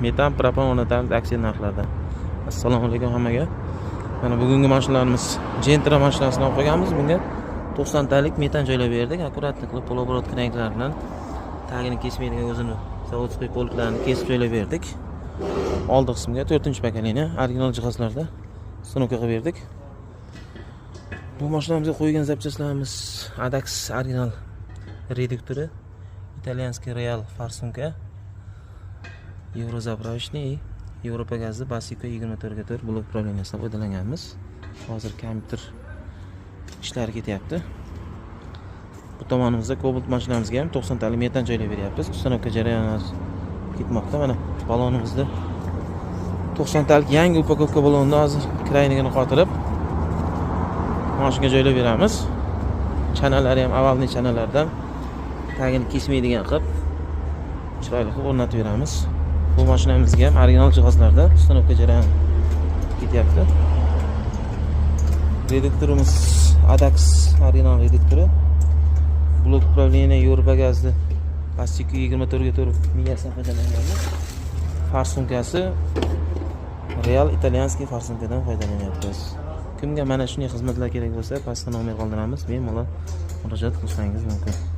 Metan, propan o'rnatamiz aksiya narxlarida. Assalomu alaykum hammaga. Mana bugungi mashinalarimiz, Gentra mashinasini olib qo'yganmiz. Bunga 90 talik metan joylab berdik. Аккуратно qilib, полуоборот кранк lar bilan, tagini kesmaydigan o'zini заводской полик larini kesib joylab berdik. Oldi qismiga 4-поколение original jihozlarda установка qilib berdik. Bu mashinamizga qo'ygan запчасть larimiz: Adax original reduktori, итальянский Real форсунка, евро заправочный и Yevropa gazi Basiko 24 ga 4 блок управления sidan foydalanganmiz. Hozir kompyuter ishlari ketyapti. Bu tomonimizda Cobalt mashinamizga ham 90 talik metan joylab beryapmiz. Установка jarayoni hozir ketmoqda. Mana balonimizda 90 talik yangi упаковка balonni hozir крайник ini qotirib, mashinaga joylab beramiz. Chanalari ham овальный chanalardan, tagini kesmaydigan qilib, chiroyli qilib o'rnatib beramiz. Bu mashinamizga ham original jihozlarda установка jarayoni ketyapti. Reduktorimiz Adax original reduktori, блок управления Yevropa gazni Basiko 24 ga 4 miyasidan foydalanganmiz. Форсунка si Real итальянский форсунка dan foydalanyapmiz. Kimga mana shunday xizmatlar kerak bo'lsa, pastda nomer qoldiramiz, bemalol murojaat qilishingiz mumkin.